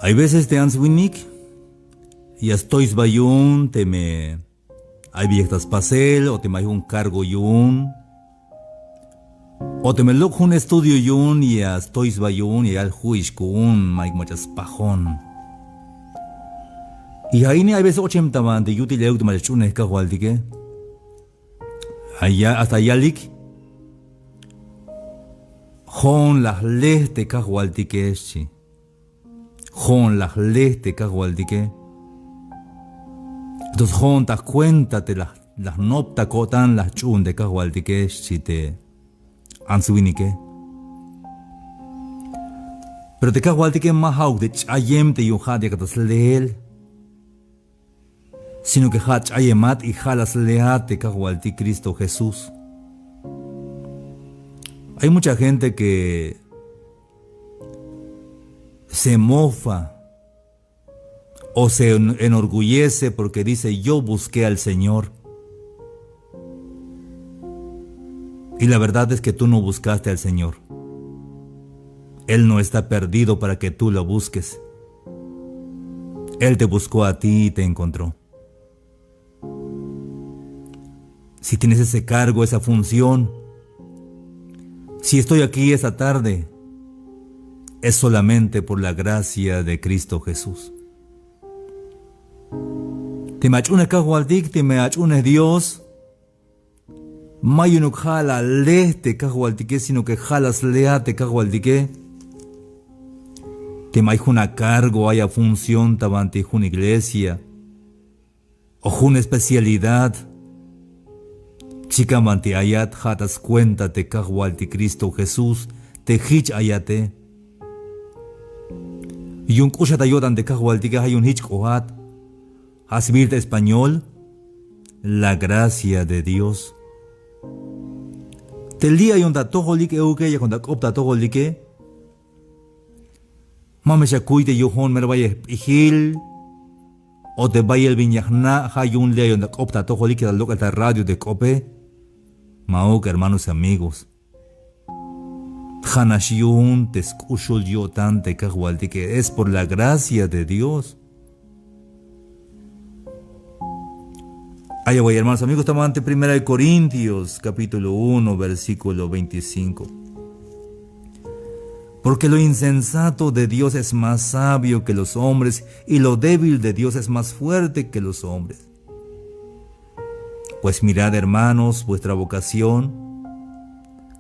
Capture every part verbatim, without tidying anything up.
Hay veces te ants winik ya stoy sba yu'un teme ay bi yak ta spasel, o teme ay jun cargo yu'un, o teme lok' jun estudio yu'un ya stoy sba yu'un, ya yal ju'ix ku'un, mayuk mach'a spajon. Y ja' ini hay veces ochem ta banti yutil euk te mach'a sch'unej Kajwaltike. Ay ya-, hasta yalik: Jo'on la jle te Kajwaltike, xchi. Jo'on la jle te Kajwaltike. Entonces jo'on ta jcuenta te la, la jnop ta ko'tan la jch'uun te Kajwaltike, xchi te ants winike. Pero te Kajwaltike ma ja'uk te ch'ayem te yu'un ja' te yakat ta sleel, sino que ja' ch'ayemat y ja' la sleat te Kajwaltik Cristo Jesús. Hay mucha gente que se mofa o se en-, enorgullece porque dice: "Yo busqué al Señor". Y la verdad es que tú no buscaste al Señor. Él no está perdido para que tú lo busques. Él te buscó a ti y te encontró. Si tienes ese cargo, esa función, si estoy aquí esta tarde, es solamente por la gracia de Cristo Jesús. Teme ach'unej Kajwaltik, teme ach'unej Dios, ma yu'unuk ja' la le te Kajwaltike, sino que ja' la sleat te Kajwaltike. Teme ay jun a cargo, ay a función ta banti jun iglesia, o jun especialidad, chikan banti ayat, ja' ta scuenta te Kajwaltik Cristo Jesús te jich ayate. Yu'un k'uxat ta yo'tan te Kajwaltike, ja' yu'un jich k'oat. Ja' sbiil ta español: la gracia de Dios. Te li' ayon ta atojolik euke, yakon ta k'op ta atojolike. Ma me xakuy te yu'un mero bayel jp'ijil o te bayel bin ya jna', ja' yu'un li' ayon ta k'op ta atojolik, ya ta lok'el ta radio te jk'ope. Ma'uk, hermanos y amigos. Ja'nax yu'un te sk'uxul yo'tan te Kajwaltike, es por la gracia de Dios. Ay awa'y, hermanos, amigos, ta banti Primera de Corintios, capítulo uno, versículo veinticinco. Porque lo insensato de Dios es más sabio que los hombres, y lo débil de Dios es más fuerte que los hombres. Pues mirad, hermanos, vuestra vocación,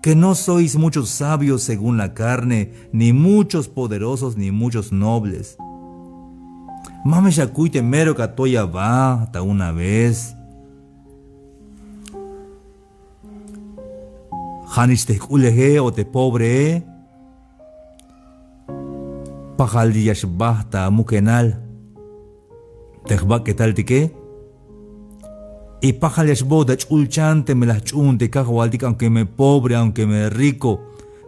que no sois muchos sabios según la carne, ni muchos poderosos, ni muchos nobles. Ma me xakuy te mero ka atoy aba ta una vez. Ja'nix te jk'uleje o te pobree, pajal ya xbajt ta mukenal te jbak'etaltike. Y pajal ya xboot ta ch'ulchan teme la jch'uun te Kajwaltik, aunque me pobre, aunque me rico,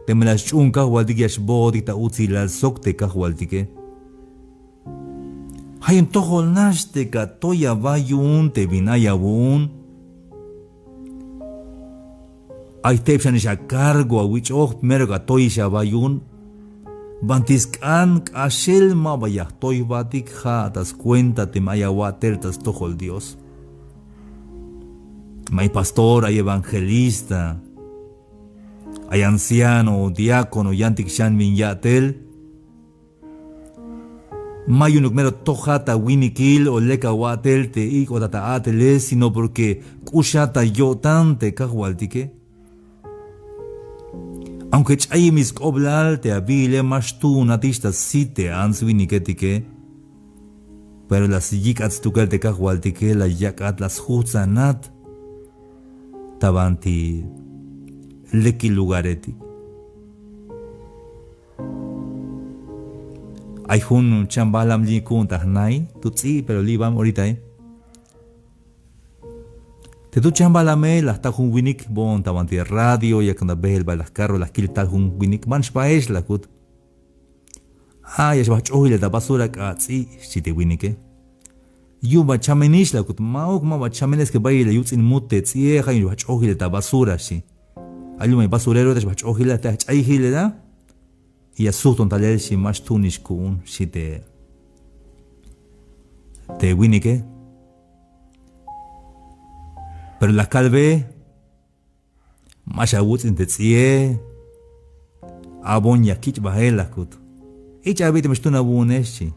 teme la sch'uun Kajwaltik ya xbootik ta utsilal sok te Kajwaltike. Ja' yu'un tojol nax te ka atoy aba yu'un te bin ay awu'un. Ay jteb xanix a cargo awich'oj, mero ka atoyix aba yu'un. Banti sk'an k'axel maba ya jtoy jbatik, ja' ta scuenta teme ay awa'tel ta stojol Dios. Teme ay pastor, ay evangelista, ay anciano o diácono, yantik xan bin ya'tel. Ma yu'unuk mero tojat ta winikil o lek awa'tel te ik'otat ta a'tele, sino porque k'uxat ta yo'tan te Kajwaltike. Aunque ch'ayemix sk'oblal te abiile, ma xtuunatix ta sit te ants winiketike. Pero la syik'at stukel te Kajwaltike, la yak'at, la sjujtsanat ta banti lekil lugaretik. Ay jun chambalam li' ku'un ta jnai, tut ts'i', pero li' bam oritae. Te tut chambalame la jta jun winik, boon ta banti radio, yakon ta beel bal ta jcarro, la jkil tal jun winik, ban xbaex, la jkut. A, ya xba jch'ojilel ta basura, k'a' ts'i', xchi te winike. Yu'un ba chamenix, la jkut. Ma'uk, maba chamen, es que bayel la yuts'in mut te ts'i'e, ja' yu'un xba jch'ojilel ta basura, xchi. Ay lum ay basurero, te xba jch'ojilel, te jch'ayjilel a. Y ya sujton talel, xchi, ma xtuunix ku'un, xchi te te winike. Pero la kalbe: Ma xawuts'in te ts'i'e, abon ya kich' bael, la kut. Ich'a abi teme xtun awu'une, xchi.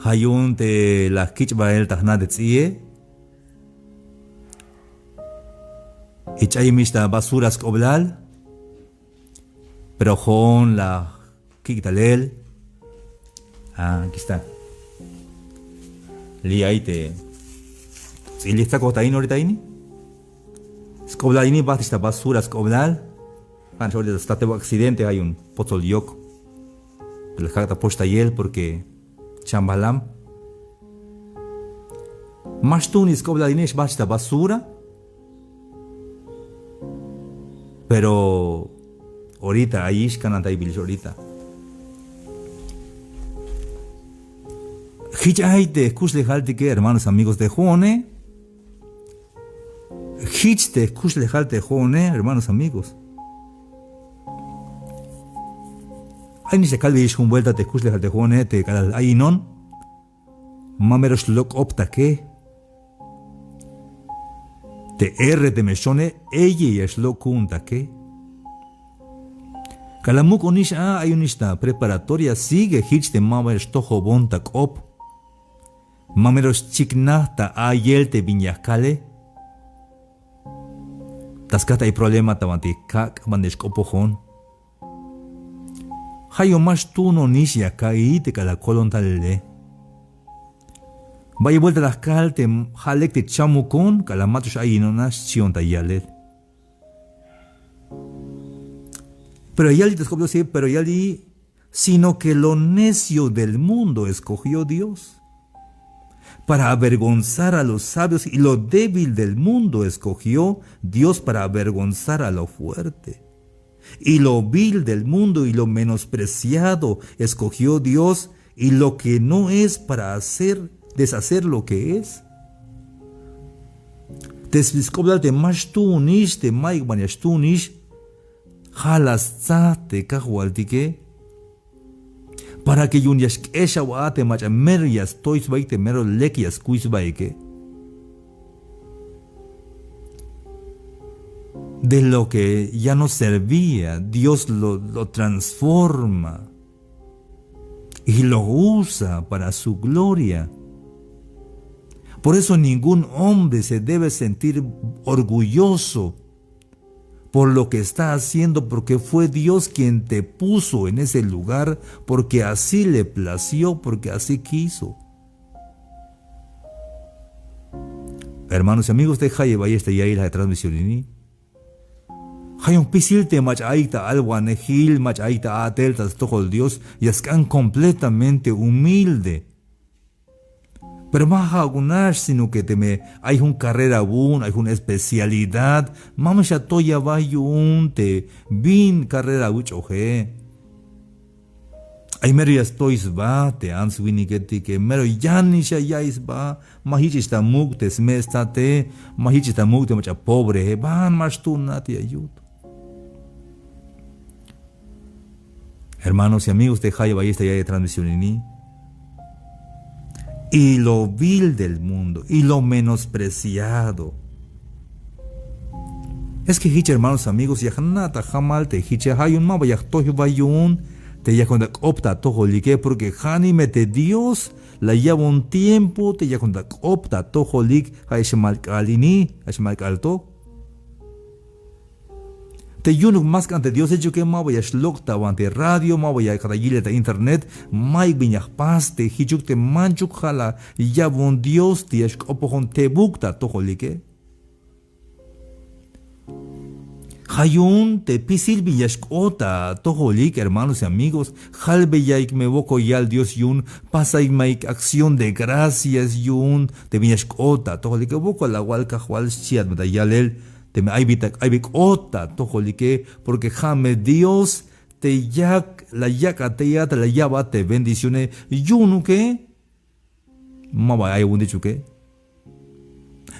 Ja' yu'un te la kich' bael ta jna' te ts'i'e, y ch'ayemix ta basura sk'oblal, pero jo'on la kik' talel. Ah, aquí está. Li' ay te ts'il li jtsakoj ta in orita ini. Sk'oblal ini bajtix ta basura sk'oblal. Ja' nix orita sta te ba accidente, ja' yu'un potsol yok. Pero la jak' ta poxtayel porque chambalam. Ma xtuunix sk'oblal ini, xbajtix ta basura. Pero orita ayix, kanantaybilix orita. Jich ay te jkuxlejaltike, hermanos, amigos, te jo'one. Jich te jkuxlejal te jo'one, hermanos, amigos. Ay nix ya kalbeyix jun vuelta te jkuxlejal te jo'one, te k'alal ayinon, ma mero xlok' k'op take. Te R teme xchone, eye ya xlok' ku'un take. K'alal muk'onix a, ayonix ta preparatoria, sigue jich te ma mero xtojobon ta k'op. Ma mero xchiknaj ta a'yel te bin ya jkale. Ta skaj ta ay problema ta banti kak', banti xk'opojon. Ja' yu'un ma xtuunonix ya ka'iy te k'alal kolon talele. Bayel vuelta la jkal te ja' lek te chamukon, k'alal ma to x-ayinon a, xchion ta yalel. Pero yal li' te sk'op Dios, pero yal li', sino que lo necio del mundo escogió Dios para avergonzar a los sabios, y lo débil del mundo escogió Dios para avergonzar a lo fuerte. Y lo vil del mundo y lo menospreciado escogió Dios, y lo que no es, para hacer, deshacer lo que es. Te sk'oblal te ma xtuunix, te ma'yuk ban ya xtuunix, ja' la stsaj te Kajwaltike. Para que yu'un ya xk'exaw a te mach'a mero ya stoy sbaik, te mero lek ya skuy sbaike. De lo que ya no servía, Dios lo, lo transforma y lo usa para su gloria. Por eso ningún hombre se debe sentir orgulloso por lo que está haciendo, porque fue Dios quien te puso en ese lugar, porque así le plació, porque así quiso. Hermanos y amigos, te jayeb ayex ta ya'iyel ja' transmisión ini. Ja' yu'un spisil te mach'a ayik ta alwanejil, mach'a ayik ta a'tel ta stojol Dios, ya sk'an completamente humilde. Pero ma ja'uk nax, sino que teme ay jun carrera awu'un, ay jun especialidad, ma me xatoy aba yu'un te bin carrera awuch'oje. Ay mero ya stoy sba te ants winiketike, mero yanix ya ya'iy sba, ma jich'ix ta muk' te sme' stsate, ma jich'ix ta muk' te mach'a pobree, ban ma xtuun a te ya yut. Hermanos y amigos, te jayeb ayex ta ya'iyel transmisión ini. Y lo vil del mundo, y lo menospreciado. Es que jich, hermanos, amigos, ya jna' ta jamal te jiche, ja' yu'un maba ya jtoy jba yu'un te yakon ta k'op ta atojolike, porque ja'nix me te Dios la ya'bon tiempo te yakon ta k'op ta atojolik, ja' ix mal k'aal ini, ja' ix mal k'aal to. Te yu'unuk ma sk'an te Diose, jichuke maba ya xlok' ta banti radio, maba ya ja'at ta yilel ta internet, ma'yuk bin ya jpas te jichuk te manchuk ja' la ya'bon Dios te ya xk'opojon tebuk ta atojolike. Ja' yu'un te spisil bin ya xk'ot ta atojolik, hermanos y amigos, jalbeyaik me wokol yal Dios yu'un, pasaik me acción de gracias yu'un te bin ya xk'ot ta atojolike, wokol awal Kajwal, xchiat me ta yalel, teme ay bi ta, ay bi k'ot ta atojolike, porque ja' me Dios te yak la yak' a tey a, te la ya'bat te bendicione, yu'unuke maba ay awu'un te jichuke.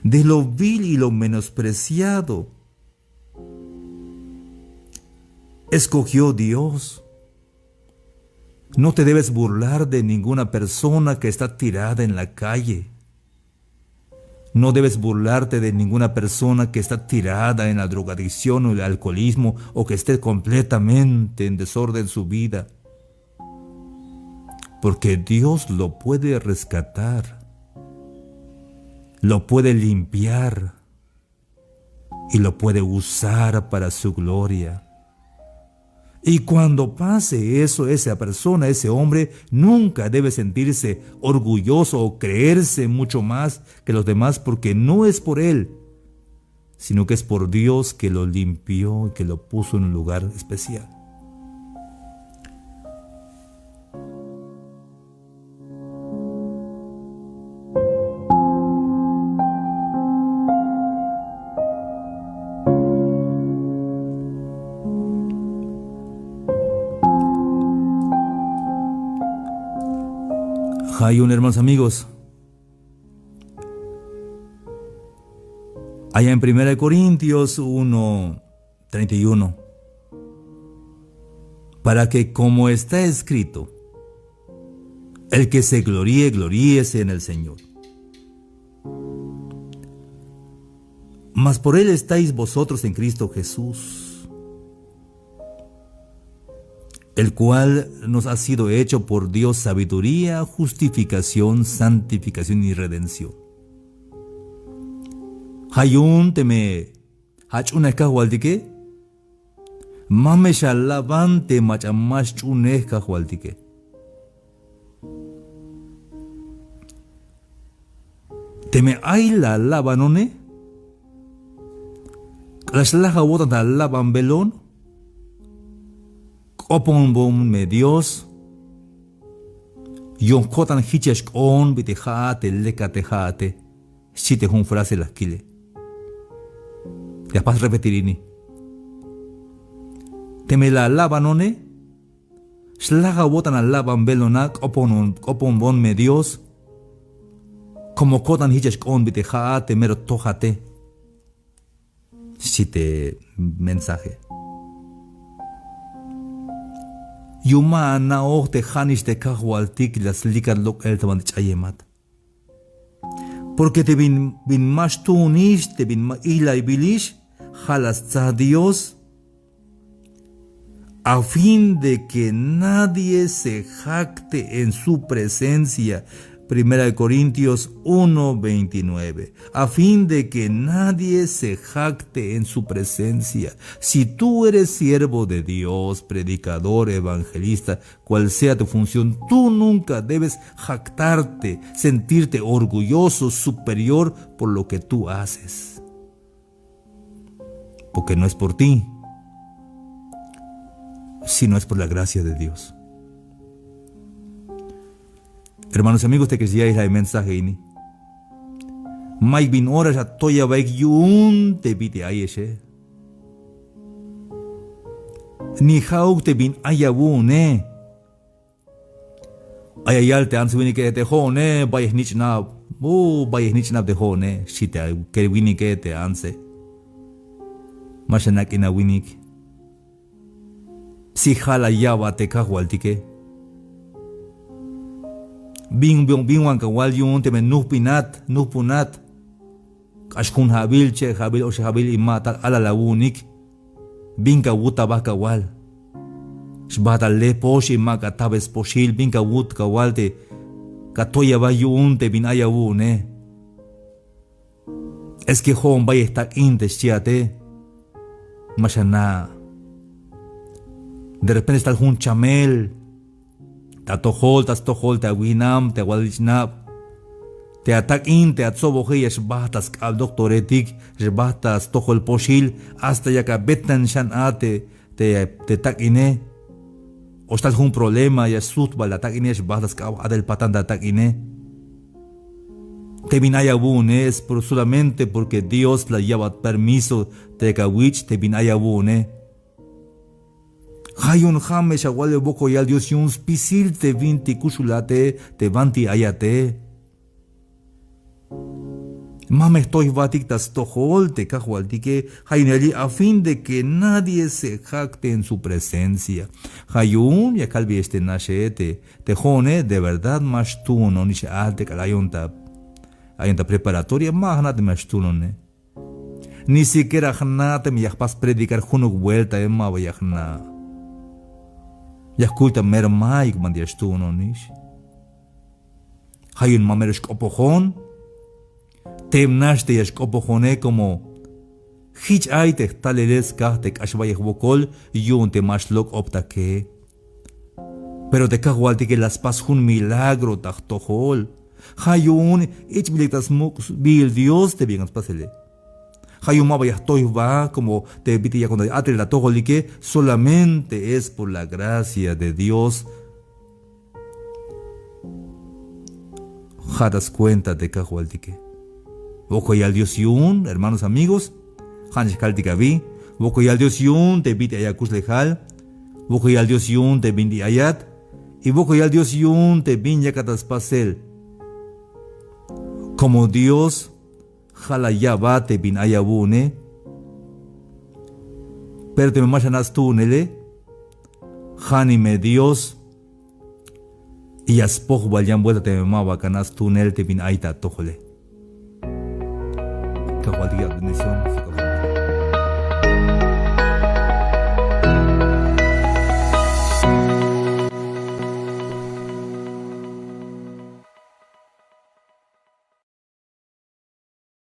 De lo vil y lo menospreciado. escogió Dios. No te debes burlar de ninguna persona que está tirada en la calle. No debes burlarte de ninguna persona que está tirada en la drogadicción o el alcoholismo o que esté completamente en desorden su vida. Porque Dios lo puede rescatar, lo puede limpiar y lo puede usar para su gloria. Y cuando pase eso, esa persona, ese hombre, nunca debe sentirse orgulloso o creerse mucho más que los demás, porque no es por él, sino que es por Dios que lo limpió y que lo puso en un lugar especial. Ja' yu'un, hermanos, amigos. Allá en Primera de Corintios uno, treinta y uno. Para que, como está escrito, el que se gloríe, gloríese en el Señor. Mas por él estáis vosotros en Cristo Jesús, el cual nos ha sido hecho por Dios sabiduría, justificación, santificación y redención. Ja' yu'un teme ja' ch'unej Kajwaltike, ma me xalaban te mach'a ma xch'unej Kajwaltike. Teme ay la labanone, k'alal xlaj awo'tan ta labanbelon, k'oponbon me Dios, yu'un ko'tan jich ya xk'oon bit'il ja'at te lekate ja'ate, xchi te jun frase la jkile. Ya jpas repetir ini. Teme la labanone, xlaj awo'tan alabanbelona, k'opon, k'oponbon me Dios, como ko'tan jich ya xk'oon bit'il ja'at te mero tojate, xchi te mensaje. Yu'un ma ana'oj te ja'nix te Kajwaltik la slikat lok'el ta banti ch'ayemat. Porque te bin, bin ma xtuunix, te bin ma ijlaybilix, ja' la stsa Dios, a fin de que nadie se jacte en su presencia. Primera de Corintios uno veintinueve. A fin de que nadie se jacte en su presencia. Si tú eres siervo de Dios, predicador, evangelista, cual sea tu función, tú nunca debes jactarte, sentirte orgulloso, superior por lo que tú haces. Porque no es por ti, sino es por la gracia de Dios. Hermanos y amigos, te que ya es la mensaje ini. Mayuk bin ora ya toya baik yu'un te bit'il ayexe. Ni ja'uk te bin ay awu'une. Ay ya yal te ants winike te jo'one, bayel jnich'nab. U, bayel jnich'nab te jo'one, xchi te kel winike te antse. Ma xanak'in awinik. Si ja' la ya'bat te Kajwaltike. Bin, bin, bin wan kawal yu'un teme nujpinat, nujpunat. K'ax jun ja'bil, che' ja'bil, oxeb ja'bil, y ma tal alal awu'unik. Bin kawut aba kawal. Xbajt ta le pox y ma ka atajbe spoxil, bin kawut kawal te katoy aba yu'un te bin ay awu'une. Es que jo'on bayel jtak'in te xchiate. Ma xana'. De repente xtal jun chamel ta atojol, ta stojol te awijnam, te awal ich'nab. Te atak'in, te atsoboje ya xbajt ta sk'ab doctoretik, xbajt ta stojol poxil, hasta yak abetan xan a te, te, te tak'ine. O xtal jun problema ya xsujt bal atak'ine, ya xbajt ta sk'ab a'tel patan te atak'ine. Te bin ay awu'une es por, solamente porque Dios la ya'bat permiso te yak awich' te bin ay awu'une. Ja' yu'un ja' me xawalbe wokol yal Dios yu'un spisil te bintik kuxulate, te banti ayate. Ma me jtoy jbatik ta stojol te Kajwaltike. Ja' yu'un ya yal yich': a fin de que nadie se jacte en su presencia. Ja' yu'un ya kalbeyex te naxe, te, te jo'one, de verdad ma xtuunonix a te k'alal ayon ta, ayon ta preparatoria, ma jna' teme ya xtuunone. Ni siquiera jna' teme ya jpas predicar junuk vueltae, ma ba ya jna'. Ya jkul ta mero mayuk, banti ya xtuunonix. Ja' yu'un ma mero xk'opojon. Teme nax te ya xk'opojone, como jich ay te jtalelel skaj te k'ax bayel jwokol yu'un te ma xlok'optake. Pero te Kajwaltike la spas jun milagro ta jtojol. Ja' yu'un ich'bilik ta smuk'bil Dios te bin yakat spasele. Ja' yu'un ma ba ya jtoy jba como te bit'il yakon ta a'tel ta atojolike, solamente es por la gracia de Dios. Ja' ta skuenta te Kajwaltike. Wokolyal Dios yu'un, hermanos, amigos. Ja' nix kaltik abi. Wokolyal Dios yu'un te bit'il ay akuxlejal. Wokolyal Dios yu'un te bin ayat. Y wokolyal Dios yu'un te bin yakat ta spasel. Como Dios ja' la ya'bat te bin ay awu'une. Pero teme ma xana' stuunele, ja'nix me Dios ya spojbal yan vuelta teme ma ba kana' stuunel te bin ay ta atojole. Kajwaltik ya bendición.